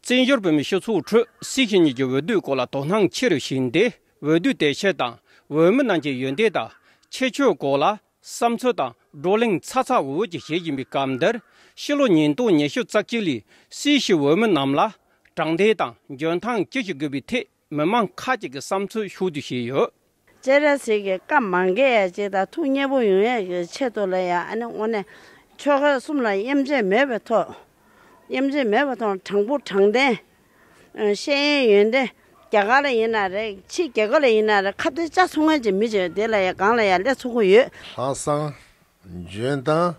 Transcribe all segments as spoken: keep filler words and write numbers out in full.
བཙན་བྱོལ་བོད་མིའི་སྤྱི་ཚོགས་ཁྲོད་སྲིད་ཞི་གཉིས་ཀྱི་འོས་བསྡུའི་སྐོར་ལ་དོ་སྣང་ཆེ་རུ་ཕྱིན་ཏེ། འོས་བསྡུའི་དུས་ཆེན་དང་འོས་མི་རྣམས་ཀྱི་ཡོན་ཏན་དང་ཁྱད་ཆོས་སྐོར་ལ་བསམ་ཚུལ་དང་བགྲོ་གླེང་ཚ་ཚ་འུར་འུར་གྱིས་བྱེད་བཞིན་པའི་སྐབས་འདིར། ཕྱི་ལོ་ཉིས་སྟོང་ཉི་ཤུ་རྩ་གཅིག་ལོའི་སྲིད་ཞི་འོས་མི་རྣམས་ལ་དྲང་བདེན་དང་འཇོན་ཐང་ཅི་ཞིག་དགོས་པའི་ཐད། མི་མང་ཁག་ཅིག་གིས་བསམ་ཚུལ་ཤུགས་ཆེ་བཤད་ཡོད། སྤྱན་རས་གཟིགས་ཀྱི་བཀའ་མ་འགལ་ཡ་ཅིག་དང་ཐུགས་མཉེས་པོ་ཡོང་ཡ་གི་ཆེད་དུ་ལ་ཡ། ཨ་ནི་དངོས་གནས་ཆོལ་ཁ་གསུམ་ལ་དབྱེ་འབྱེད་མེད་པའི་ཐོག་དབྱེ་འབྱེད་མེད་པའི་ཐོག་དྲང་པོ་དྲང་བདེན། ཨ། ཤེས་ཡོན་ཡོན་ཏན། རྒྱ་གར་ལ་ཡིན་ན་རེད། ཕྱི་རྒྱལ་ཁབ་ལ་ཡིན་ན་རེད། ཁ་གཏད་བཅག་ཚུགས་མཁན་གྱི་མི་ཅིག་དེ་ལ་ཡ་སྒང་ལ་ཡ་སླེབས་ཚུགས་ཀྱི་ཡོད། ལྷག་བསམ། འཇོན་ཐང་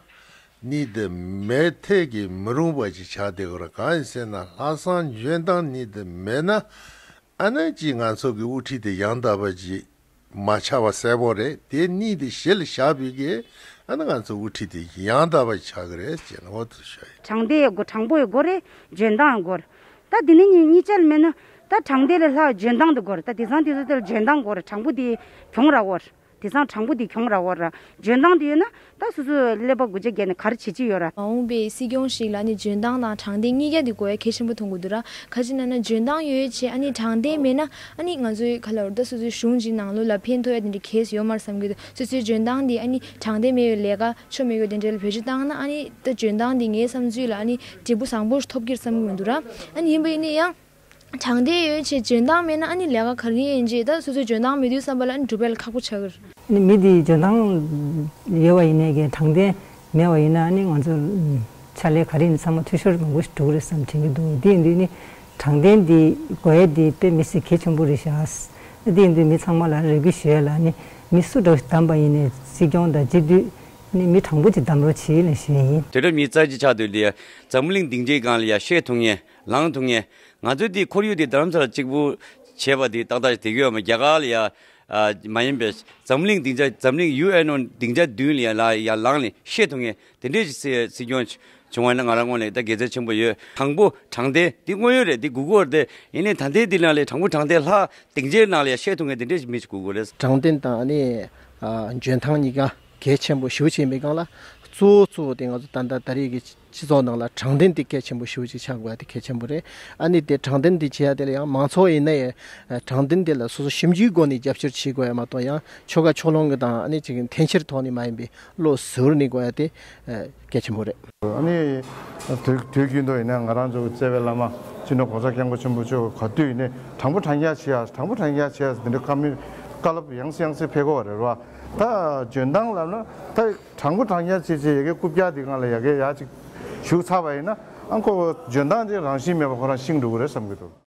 གཉིས་དེ་མེད་ཐད་ཀྱི་མི་རུང་བ་ཅིག་ཆགས་བསྡད་ཡོད་རེད། གང་ཡིན་ཟེར་ན། ལྷག་བསམ་འཇོན་ཐང་གཉིས་དེ་མེད་ན། ཨ་ནི་ཅིག་ང་ཚོ་གི་དབུ་ཁྲིད་དེ་ཡང་དག་པ་ཅིག་མ་ཆགས་པ་གསལ་པོ་རེད། དེ་གཉིས་དེ་གཞི་ལ་བཞག་པའི་གི། ཨ་ནི་ང་ཚོ་དབུ་ཁྲིད་དེ་ཡང་དག་པ་ཆགས་ཀྱི་རེད་ཅེས་ནི་འོ་དེ་ཤོད་ཡིན། དྲང་བདེན་ཡང་དགོས། དྲང་པོ་ཡང་དགོས་རེད། འཇོན་ཐང་ཡང་དགོས་རེད། ད་དེ་ནི་གཉིས་གཉིས་ཆ་ལ་མེད་ན། ད་དྲང་བདེན་ལས་ལྷག་འཇོན་ཐང་དེ་དགོས་རེད། ད་དེང་སང་དེ་ཚོ་དེ་ལ་འཇོན་ཐང་དགོས་རེད། དྲང་པོ་དེ་གྱོང་རག་གོ་རེད། དེང་སང་དྲང་པོ་དེ་གྱོང་རག་གོ་རེད། འཇོན་ཐང་དེ་ཡོད་ན་ད་སོ་སོའི་ཀླད་པ་དགུ་ཆ་བརྒྱབ་ནས་ག་རེ་བྱེད་ཀྱི་ཡོད་ར། མ་འོངས་པའི་སྲིད་སྐྱོང་ཞིག་ལ་ནི་འཇོན་ཐང་དང་དྲང་བདེན་གཉིས་ཀ་དེ་དགོས་ཡ་གལ་ཆེན་པོ་མཐོང་གི་འདུག་ར། ག་ཅི་ན་ན་འཇོན་ཐང་ཡོད་བྱས་ཨ་ནི་དྲང་བདེན་མེད་ན། ཨ་ནི་ང་ཚོའི་ག་ལ་ར་ད་སོ་སོའི་གཞུང་གཅིག་ནང་ལོགས་ལ་ཕན་ཐོགས་ཡ་དེ་འདྲའི་གེ་སི་ཡོད་མ་རེད་བསམ་གྱི་འདུག་སོ་སོའི་འཇོན་ཐང་དེ་ཨ་ནི་དྲང་བདེན་མེད་པའི་ལས་ཀ་ཆོ་མེད་ཡོད་དེ་འདྲ་ལ་བེད་སྤྱོད་བཏང་ན། ཨ་ནི་ད་འཇོན་ཐང་དེ་ངའི་བསམ་ཚུལ་ལ་ཨ་ནི་འབྲས་བུ་བཟང་པོ་ཞིག་ཐོབ་ཀྱི་རེད་བསམ་གྱི་མི་འདུག་ར། ཨ་ནི་ཡིན་པ་ཡིན་ན་ཡང་། དྲང་བདེན་ཡོད་བྱས་འཇོན་ཐང་མེད་ན་ཨ་ནི་ལས་ཀ་ག་རེ་ཡིན་བྱས། ད་སོ་སོའི་འཇོན་ཐང་མེད་དུས་བསམ་པ་ལ་ཨ་ནི་སྒྲུབ་ཡ་ལ་ཁག་པོ་ཆགས་ཀྱི་རེད། ཨ་ནི་མི་དེའི་འཇོན་ཐང་ཡོད་པ་ཡིན་ནའི་གི་དྲང་བདེན་མེད་པ་ཡིན་ན། ཨ་ནི་ང་ཚོ་ཕྱག་ལས་ག་རེ་ཡིན་ཚང་མ་འཐུས་ཤོར་མང་པོ་ཞིག་འགྲོ་གི་རེད་བསམ་དྲན་གྱི་འདུག་དེ་ཡིན་དུས་ནི་དྲང་བདེན་འདི་དགོས་ཡ་འདི་དཔེ་མི་སྲིད་གལ་ཆེན་པོ་རེད་ཤག་དེ་ཡིན་དུས་མི་ཚང་མ་ལ་རེ་སྐུལ་ཞུ་ཡ་ལ། ཨ་ནི་མི་སུ་འདྲ་བོ་ཞིག་བདམས་པ་ཡིན་ནའི་སྲིད་སྐྱོང་དང་སྤྱི་འཐུས་ནི་མི་དྲང་པོ་ཅིག་བདམས་རོགས་བྱེད་ལ་ཞུ་ཡ་ཡིན། དུས་རབས་ཉི་ཤུ་རྩ་གཅིག་ཆགས་དུས་འདི་འཛམ་གླིང་སྡིངས་ཆའི་སྒང་ལ་ཡ་བཤད་ཐུབ་མཁན། ལངས་ཐུབ་མཁན། ང་ཚོའི་འདི་ཁོར་ཡུག་འདི་རྡ་རམ་ས་ལ་གཅིག་པུ་བྱས་པ་འདི་ཏག་ཏག་ཞིག་བསྡད་ཀྱི་ཡོད་མ། རྒྱ་གར་ལ་ཡ། ཨ། མ་ཡིན་པའི་འཛམ་གླིང་སྡིངས་ཆ། འཛམ་གླིང་ཡུ་ཨེན་ཨོ་སྡིངས་ཆ་བདུན་ལ་ཡ་ལ་ཡ་ལངས་ནས་བཤད་ཐུབ་མཁན་དེ་འདྲས་ཞིག་སྲིད་སྲིད་སྐྱོང་བྱུང་བ་ན་ང་རང་ངོས་ནས་ད་དགེ་མཚན་ཆེན་པོ་ཡོད། དྲང་པོ་དྲང་བདེན་འདི་དངོས་ཡོད་རེད། འདི་དགོས་ཀྱི་ཡོད་རེད་དེ། ཡིན་ནའི་ད་ལྟའི་འདི་ནང་ལ་དྲང་པོ་དྲང་བདེན་ལྷག་སྡིངས་ཆའི་ནང་ལ་ཡ་བཤད་ཐུབ་མཁན་དེ་འདྲས་ཞིག་མི་ཞིག་དགོས་ཀྱི་རེད། དྲང་བདེན་དང་ཨ་ནི། ཨ། འཇོན་ཐང་གཉིས་ཀ་གལ་ཆེན་པོ་ཞེ་པོ་ཅིག་ཡིན་པའི་སྒང་ལ། གཙོ་བོ་གཙོ་བོ་དེ་ང་ཚོ་ད་ལྟ་ད་རེས་ཀྱི་སྤྱི་ཚོགས་ནང་ལ་དྲང་བདེན་དེ་གལ་ཆེན་པོ་ཞེ་པོ་ཅིག་ཆགས་དགོས་ཡ་དེ་གལ་ཆེན་པོ་རེད། ཨ་ནི་དེ་དྲང་བདེན་དེ་བྱེད་ཡ་དེ་ལ་ཡང་མང་ཚོགས་ཡིན་ན་ཡང་དྲང་བདེན་དེ་ལ་སོ་སོ་ཞིབ་འཇུག་སྒོ་ནས་རྒྱབ་སྐྱོར་བྱེད་དགོས་ཡ་མ་གཏོགས། ཡང་ཆོལ་ཁ་ཕྱོགས་ལྷུང་གི་དང་ཨ་ནི་ཅིག་འཐེན་འཁྱེར་ཐོག་ནས་མ་ཡིན་པའི་བློ་གཟུ་བོར་གནས་དགོས་ཡ་དེ་གལ་ཆེན་པོ་རེད། ཨ་ནི་དུས་དུས་རྒྱུན་དུ་ཡིན་ན་ང་རང་ཚོ་གི་བརྩེ་བའི་བླ་མ་སྤྱི་ནོར་གོང་ས་སྐྱབས་མགོན་ཆེན་པོ་མཆོག་ག་དུས་ཡིན་ནའི་དྲང་པོ་དྲང་རྐྱང་བྱེད་ཡ། དྲང་པོ་དྲང་རྐྱང་བྱེད་ཡ་འདི་འདྲ་བཀའ་མོལ་བཀའ་སློབ་ཡང་སེ་ཡང་སེ་ཕེབས་ཀྱི་ཡོད་རེད་བ། ད་འཇོན་ཐང་ལབ་ན་ད་དྲང་པོ་དྲང་རྐྱང་བྱེད་བྱེད་ཡ་གི་རྐུབ་བཀྱག་འདི་སྒང་ལ་ཡ་གི་ཡ་ཅིག་ཞུགས་ཚར་བ་ཡིན་ན། ཨ་ཁོ་འཇོན་ཐང་དེ་རང་བཞིན་མེད་པ་ཁོ་རང་ཤིང་འགྲོ་གི་རེད་བསམ་གྱི་འདུག